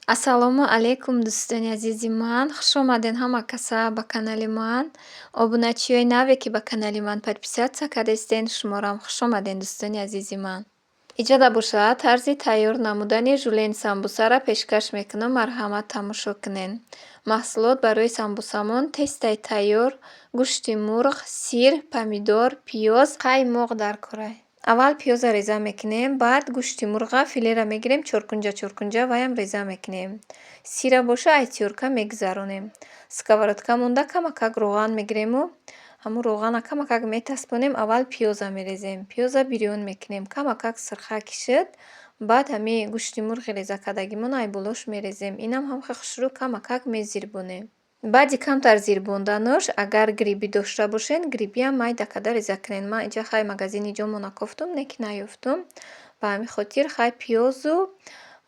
Ассалому алайкум, дӯстони азизи ман. Хуш омадед ҳама каса ба канали ман. Обуначиёи наве, ки ба канали ман подписаться кардестен, шуморам хуш омадед, дӯстони азизи ман. Иҷода бошад, тарзи тайёр намудани жулен самбусаро пешкаш мекунам, марҳамат, тамошо кунед. Маҳсулот барои самбусамон: тестаи тайёр, гӯшти мурғ, сир, помидор, пиёз, қаймоқ дар курай. Аввал пиёза реза мекунем, баъд гӯшти мурға филера мегирем, чоркунҷа чоркунҷа ваям реза мекунем. Сира боша, ай тёрка мегузаронем. Сковородка монда камакак роған мегирему ҳамун роғана камакак метаспонем, аввал пиёза мерезем. Пиёза бирён мекунем. Камакак сирха ки шуд, баъд ҳамин гӯшти мурғи реза кардагимонро ай болош мерезем. Инам ҳам хел хушрӯ камакак мезирбонем. Баъди камтар зирбонданаш, агар гриби дошта бошед, грибиам майда карда реза кунед. Ман инҷа хай магазини ҷомона кофтум, не ки наёфтум. Ба ҳамин хотир хай пиёзу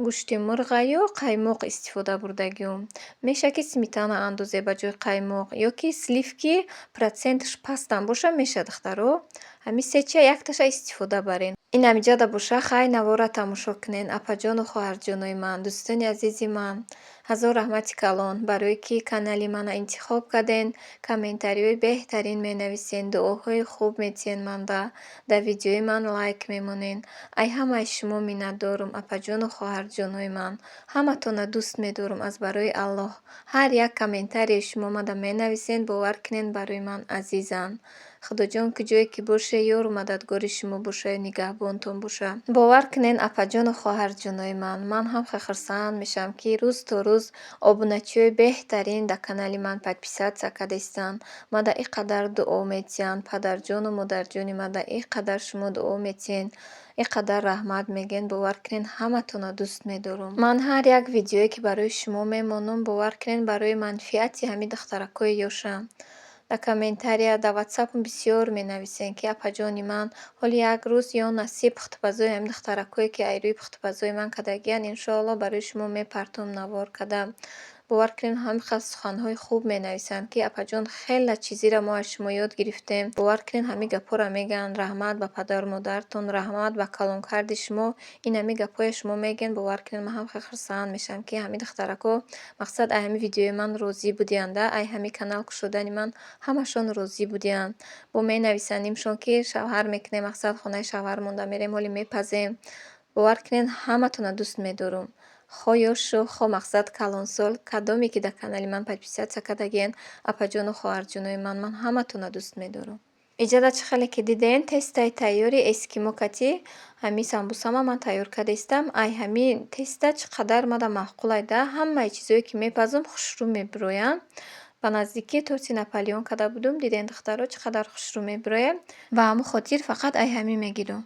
гӯшти мурғаю қаймоқ истифода бурдагиём. Меша, ки сметана андозе ба ҷои қаймоқ ё ки сливки проценташ пастам боша, меша, духтаро. Ҳамин се чия якташа истифода барен. Ин ҳамиҷода боша, хай навора тамошо кунед, апаҷону хоҳарҷонои ман, дӯстони азизи ман. Ҳазор раҳмати калон, барое ки канали мана интихоб карден, комментариҳои беҳтарин менависен, дуоҳои хуб метиҳен манда, дар видеои ман лайк мемонен. Ай ҳамаи шумо миннатдорум, апаҷону хоҳарҷонои ман. Ҳаматонро дӯст медорум аз барои Аллоҳ. Ҳар як комментарие шумо мада менависен, бовар кунед, барои ман азизанд. Худоҷон, куҷое ки боше, ёру мададгори шумо бошаю нигаҳбонтон боша. Бовар кунед, апаҷону хоҳарҷонои ман, ман ҳам хел хурсанд мешавам, ки рӯз то рӯз обуначиҳои беҳтарин дар канали ман подписаться кардестанд, мада ин қадар дуо метиҳанд, падарҷону модарҷони мада ин қадар шумо дуо метиҳед, ин қадар раҳмат мегӯед, бовар кунед, ҳаматонро дӯст медорам. Ман ҳар як видеое, ки барои шумо мемонам, бовар кунед, барои манфиати ҳамин духтаракҳои ёшам. Дар комментария, дар ватсапам бисёр менависен, ки апаҷони ман, ҳоли як рӯз ё насиб пухтупазои ҳамин духтаракҳое, ки ай рӯи пухтупазои ман кардагиянд, иншоаллоҳ, барои шумо мепартом навор када. Бовар кунед, ҳамин хел суханҳои хуб менависанд, ки апаҷон, хеле чизиро мо аз шумо ёд гирифтем. Бовар кунед, ҳамин гапҳоро мегӯянд: раҳмат ба падару модаратон, раҳмат ба калонкарди шумо. Ин ҳамин гапҳое шумо мегӯед, бовар кунед, ман ҳам хеле хурсанд мешавам, ки ҳамин духтаракҳо, мақсад, ай ҳамин видеои ман розӣ будиянд, ай ҳамин канал кушодани ман ҳамашон розӣ будиянд. Бо менависанд имшон, ки шавҳар мекунем, мақсад, хонаи шавҳар монда мерем, ҳоле мепазем. Бовар кунед, ҳаматонро дӯст медорам. Хо ёшу, хо, мақсад, калонсол, кадоме ки дар канали ман подписаться кардагиен, апаҷону хоҳарҷонои ман, ман ҳаматонро дӯст медорам. Иҷода чӣ хеле ки дидем, тестаи тайёри эскимо кати ҳамин самбусама ман тайёр кардаистам. Ай ҳамин теста чӣ қадар мада маъқулай да, ҳамаи чизое ки мепазам, хушрӯ мебироянд. Ба наздикӣ торти Наполеон карда будум, дидем, духтаро, чӣ қадар хушрӯ мебирояд. Ба ҳамон хотир фақат ай ҳамин мегирам.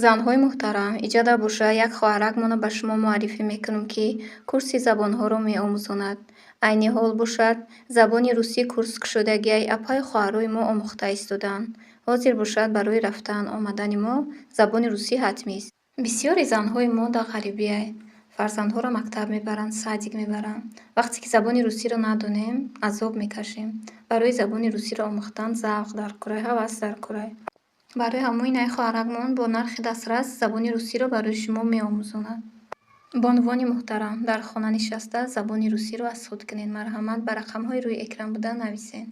Занҳои муҳтарам, иҷода боша, як хоҳаракмонро ба шумо муаррифӣ мекунам, ки курси забонҳоро меомӯзонад. Айни ҳол бошад, забони русӣ курс кушодагиай, апаю хоҳарои мо омӯхта истодаанд. Ҳозир бошад, барои рафтан омадани мо забони русӣ ҳатмист. Бисёри занҳои мо дар ғарибиай. Фарзандҳоро мактаб мебаранд, садик мебаранд. Вақте ки забони русиро надонем, азоб мекашем. Барои забони русиро омӯхтан завқ дар курай, ҳавас дар курай. Барои ҳамои ин хоҳаракмон бо нархи дастрас забони русиро барои шумо меомӯзонад. Бонувони муҳтарам, дар хона нишаста забони русиро аз худ кунед. Марҳамат, ба рақамҳои рӯи экран буда нависед.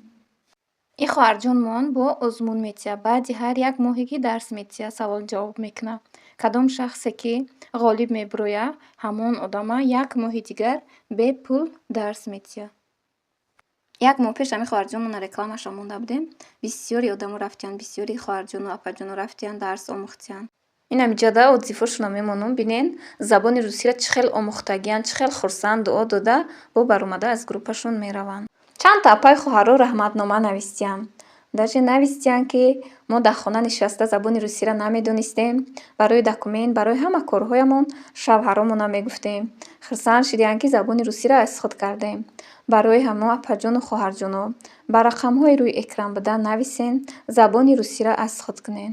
Ин хоҳарҷонмон бо озмун метиҳад. Баъди ҳар як моҳе ки дарс метиҳад, савол-ҷавоб мекунад. Кадом шахсе ки ғолиб мебирояд, ҳамон одама як моҳи дигар бепул дарс метиҳад. Як моҳ пеш ҳамин хоҳарҷонмонро рекламаашро монда будем. Бисёри одамо рафтиянд, бисёри хоҳарҷону апаҷону рафтиянд, дарс омӯхтиянд. Ин ҳамиҷода отзывҳошонро мемонам, бинен, забони русиро чӣ хел омӯхтагиянд, чӣ хел хурсанд, дуо дода, бо баромада аз группашон мераванд. Чандта апаю хоҳаро раҳматнома навистиянд. Даже навистиянд, ки мо дар хона нишаста забони русиро намедонистем, барои документ, барои ҳама корҳоямон шавҳаромонро мегуфтем. Хурсанд шудиянд, ки забони русиро аз худ кардем. Барои ҳамо, апаҷону хоҳарҷоно, ба рақамҳои рӯи экран буда нависен, забони русиро аз худ кунед.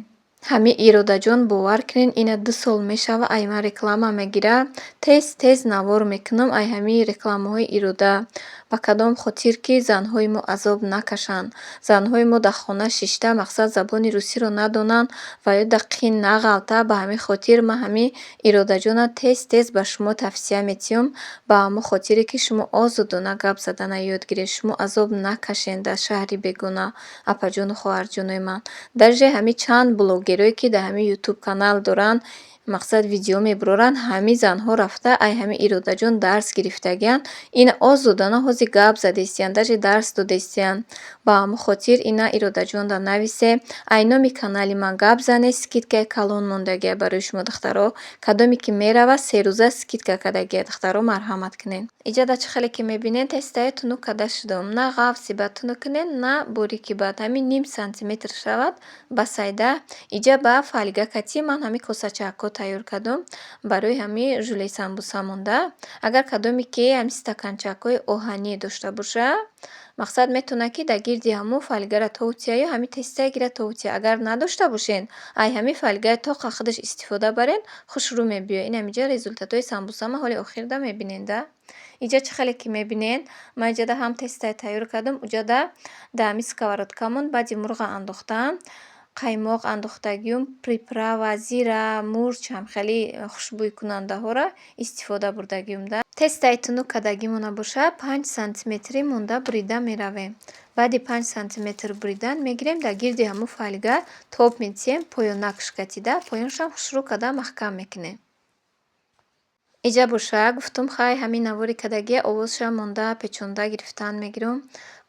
Ҳами Иродаҷон, бовар кунед, ина 2 сол мешава, ай ман реклама мегира. Тез тез навор мекунам ай ҳамин рекламаҳои Ирода. Ба кадом хотир, ки занҳои мо азоб накашанд. Занҳои мо дар хона шишта, мақсад, забони русиро надонанд ва ё дар қин нағалта. Ба ҳамин хотир ман ҳамин Иродаҷона тез тез ба шумо тавсия метиҳам, ба ҳамон хотире ки шумо озодона гап задана ёд гиред, шумо азоб накашед дар шаҳри бегона, апаҷону хоҳарҷонои ман. Даже ҳамин чанд блогерое, ки дар ҳамин ютуб канал доранд, мақсад, видео мебуроранд, ҳамин занҳо рафта ай ҳамин Иродаҷон дарс гирифтагианд. Ина озодона ҳозир гап задестиянд, даже дарс додестиянд. Ба ҳамон хотир ина Иродаҷонда нависе, ай номи канали ман гап занед, скидкаи калон мондагия барои шумо, духтаро. Кадоме ки мерава, 3 рӯза скидка кардагия, духтаро, марҳамат кунед. Иҷада чӣ хеле ки мебинед, тестае тунук карда шудам. На ғафси бад тунук кунед, на борики бад. Ҳамин ним сантиметр шавад, басайда. Иҷа ба фольга кати ман ҳамин косачаҳакҳо тайёр кардам барои ҳамин желе самбуса монда. Агар кадоме ки ҳамин стаканчакҳои оҳанӣ дошта боша, мақсад, метавонад, ки дар гирди ҳамун фольгара тов тия ё ҳамин тестае гира тов тия. Агар надошта бошен, ай ҳамин фольгаи тоқа худаш истифода барен, хушрӯ мебиёяд. Ин ҳаминҷа результатҳои самбусама ҳоли охирда мебинед да. Иҷа чӣ хеле ки мебинед, ман иҷада ҳам тестае тайёр кардам, уҷада дар ҳамин сковородкамон баъди мурға андохтан, қаймоқ андохтагиюм, приправа, зира, мурч, ҳамхели хушбӯйкунандаҳоро истифода бурдагиюм да. Тестаи тунук кардагимона боша, 5 сантиметрӣ монда бурида меравем. Баъди 5 сантиметр буридан мегирем, дар гирди ҳамун фольга тоб метиҳем, поёнакш катида, поёншам хушрӯ карда маҳкам мекунем. Иҷа боша, гуфтум, хай, ҳамин навори кардагия овозша монда печонда гирифтан мегирам.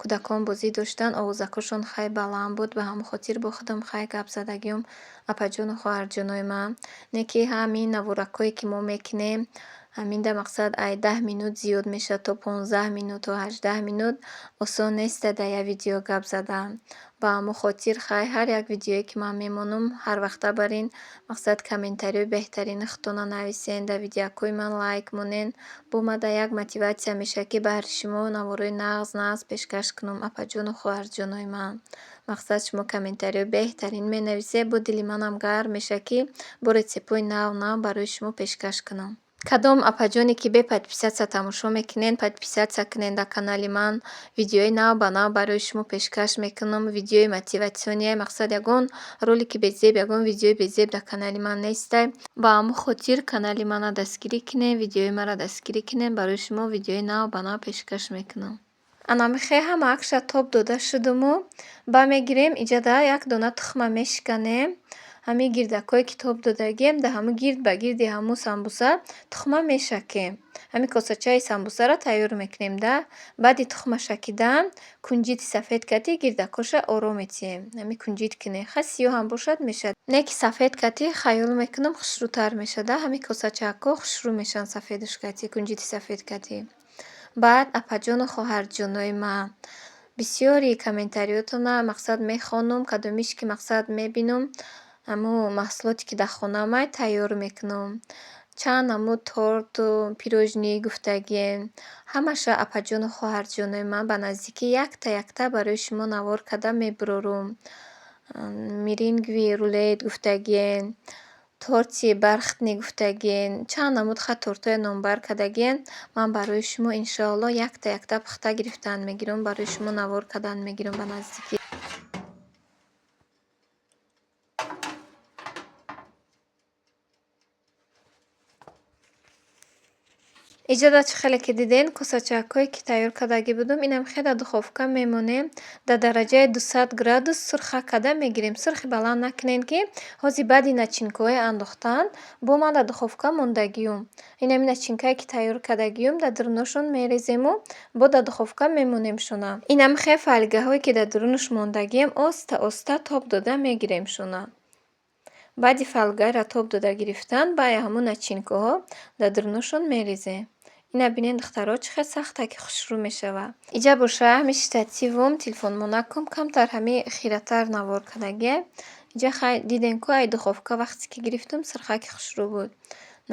Кӯдакон бозӣ доштанд, овозакҳошон хай баланд буд, ба ҳамон хотир бо худам хай гап задагиюм, апаҷону хоҳарҷонои ман. Не ки ҳамин наворакҳое, ки мо мекунем, ҳаминда, мақсад, ай 10 минут зиёд мешавад, то 15 минут, то 18 минут. Осон неста дар як видео гап задан. Ба ҳамон хотир, хай, ҳар як видеое, ки ман мемонам, ҳар вақта барин, мақсад, комментариҳои беҳтарини худтонро нависен, дар видеокҳои ман лайк монен. Бо ман дар як мотиватсия мешавад, ки баҳри шумо наворҳои нағз нағз пешкаш кунам, апаҷону хоҳарҷонои ман. Мақсад, шумо комментариҳои беҳтарин менависед, бо дили манам гарм мешавад, ки бо рецептҳои нав нав барои шумо пешкаш кунам. Кадом апаҷоне, ки бе подписаться тамошо мекунед, подписаться кунед дар канали ман. Видеои нав ба нав барои шумо пешкаш мекунам. Видеои мотиватсионие, мақсад, ягон ролики безеб, ягон видеои безеб дар канали ман нестай. Ба ҳамон хотир канали мана дастгирӣ кунед, видеои маро дастгирӣ кунед, барои шумо видеои нав ба нав пешкаш мекунам. Ана михе ҳама акша тоб дода шудуму ба мегирем, иҷада як дона тухма мешиканем. Ҳамин гирдакҳое, ки тоб додагием, дар ҳамун гирд ба гирди ҳамун самбуса тухма мешакем. Ҳамин косачаи самбусаро тайёр мекунем да. Баъди тухма шакидан, кунҷити сафед кати гирдакҳоша оро метиҳем. Ҳамин кунҷит кунем. Хай, сиёҳам бошад, мешавад. Не ки сафед кати хаёл мекунам, хушрӯтар мешавад. Ҳамин косачаҳакҳо хушрӯ мешаванд сафедуш кати, кунҷити сафед кати. Баъд, апаҷону хоҳарҷонои ман, бисёри комментариётона, мақсад, мехонум, кадомиш ки, мақсад, мебинум, ҳамун маҳсулоте, ки дар хонаамай, тайёр мекунам. Чанд намуд торту пирожни гуфтагием. Ҳамаша, апаҷону хоҳарҷонои ман, ба наздикӣ якта якта барои шумо навор карда мебурорум. Меренговый рулет гуфтагиен, торти бархатный гуфтагиен, чанд намуд хай тортҳое номбар кардагиен. Ман барои шумо, иншоалло, якта якта пухта гирифтан мегирам, барои шумо навор кардан мегирам ба наздикӣ. Иҷода чӣ хеле ки диден, косачакҳое, ки тайёр кардагӣ будум, инам хеле дар духовка мемонем. Дар дараҷаи 200 градус сурха карда мегирем. Сурхи баланд накунед, ки ҳозир баъди начинкаҳое андохтан бо ман дар духовка мондагиюм. Инами начинкае, ки тайёр кардагиюм, дар дуруношон мерезему бо дар духовка мемонемшона. Инам хел фольгаҳое, ки дар дурунаш мондагием, оста оста тоб дода мегиремшона. Баъди фольгаро тоб дода гирифтан, баъди ҳамун начинкаҳо дар дуруношон мерезем. Ина бинед, духтаро, чӣ хел сахта ки хушрӯ мешавад. Иҷа боша, ҳами штативум, телефонмонакум камтар ҳами хиратар навор кардагия. Иҷа хай дидем ку, ай духовка вақте ки гирифтум, сурхаки хушрӯ буд.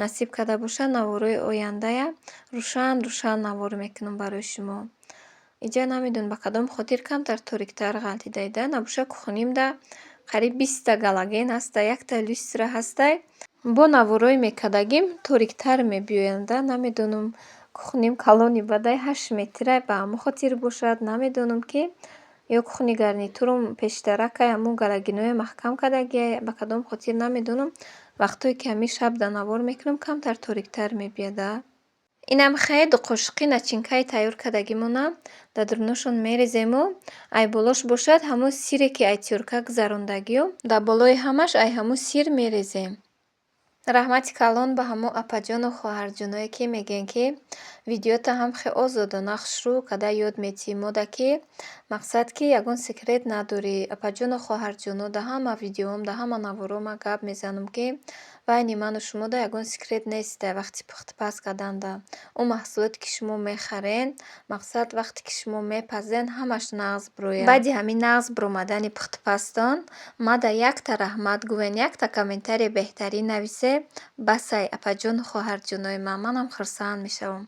Насиб карда боша, наворҳои ояндая рӯшан рӯшан навор мекунам барои шумо. Иҷа намедонам, ба кадом хотир камтар ториктар ғалтидаида, набоша кухнимда Қариб 20-та галоген ҳастай, якта люстра ҳастай. Бо наворҳое мекардагим ториктар мебиёянд. Намедонам, кухним калони бадай, 8 метрай, ба ҳамон хотир бошад, намедонам, ки ё кухни гарнитурам пештаракай, ҳамун галогенҳое маҳкам кардагиай, ба кадом хотир намедонам. Вақтое ки ҳамин шаб да навор мекунам, камтар ториктар мебиёда. Инам хеле 2 қошуқи начинкаи тайёр кардагимона дар дуруношон мерезему, ай болош бошад, ҳамун сире ки ай тёрка гузарондагиюм, дар болои ҳамаш ай ҳамун сир мерезем. Раҳмати калон ба ҳамон апаҷону хоҳарҷоное, ки мегӯянд, ки видеота ҳам хеле озодона, хушрӯ карда ёд метиҳӣ мода, ки мақсад, ки ягон секрет надорӣ. Апаҷону хоҳарҷоно, дар ҳама видеоам, дар ҳама наворҳо ман гап мезанам, ки байни ману шумода ягон секрет нест вақти пухтупаз карданда. Он маҳсулоте, ки шумо мехарен, мақсад, вақте ки шумо мепазен, ҳамаш нағз бирояд. Баъди ҳамин нағз биромадани пухтупазтон мада якта раҳмат гӯен, якта комментарияи беҳтарин нависе, басай, апаҷону хоҳарҷонои ман, манам хурсанд мешавам.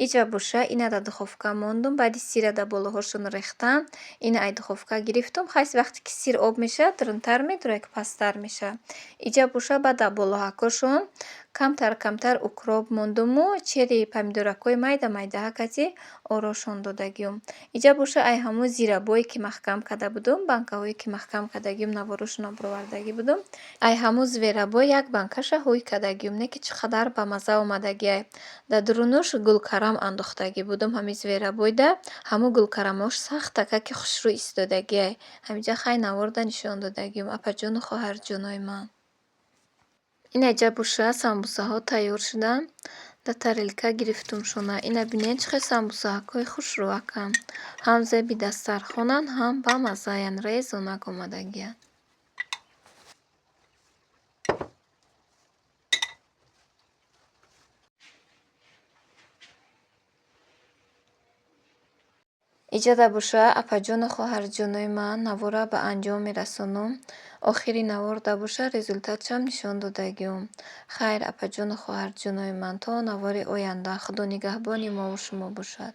Иҷа боша, ина дар духовка мондум, баъди сира дар болоҳошон рехтам, ина ай духовка гирифтум. Хайс, вақте ки сир об мешавад, дарунтар медурад, ки пасттар мешавад. Иҷа боша, баъд дар болоҳакҳошон камтар камтар укроп мондуму черри помидоракҳои майда майдаҳакати орошон додагиюм. Иҷа боша, ай ҳамун зирабое ки маҳкам карда будум, банкаҳое ки маҳкам кардагиюм, наворошонро бировардагӣ будум, ай ҳамун зверобой як банкаша ҳӯй кардагиюм. Не ки чӣ қадар бамазза омадагиай. Дар дурунуш гулкарам андохтагӣ будум ҳамин зверобойда, ҳамун гулкарамош сахтака ки хушрӯ истодагиай. Ҳаминҷа хай наворда нишон додагиюм, апаҷону хоҳарҷонои ман. Инаҷа боша, самбусаҳо тайёр шуданд. Дар тарелка гирифтумшона. Ина бинед, чӣ хел самбусаҳакҳои хушрӯаканд. Ҳам зеби дастархонанд, ҳам бамаззаянд, резонак омадагиянд. Иҷада боша, апаҷону хоҳарҷонои ман, навора ба анҷом мерасонам. Охири наворда боша, результатшам нишон додагиюм. Хайр, апаҷону хоҳарҷонои ман, то навори оянда, Худо нигаҳбони мову шумо бошад.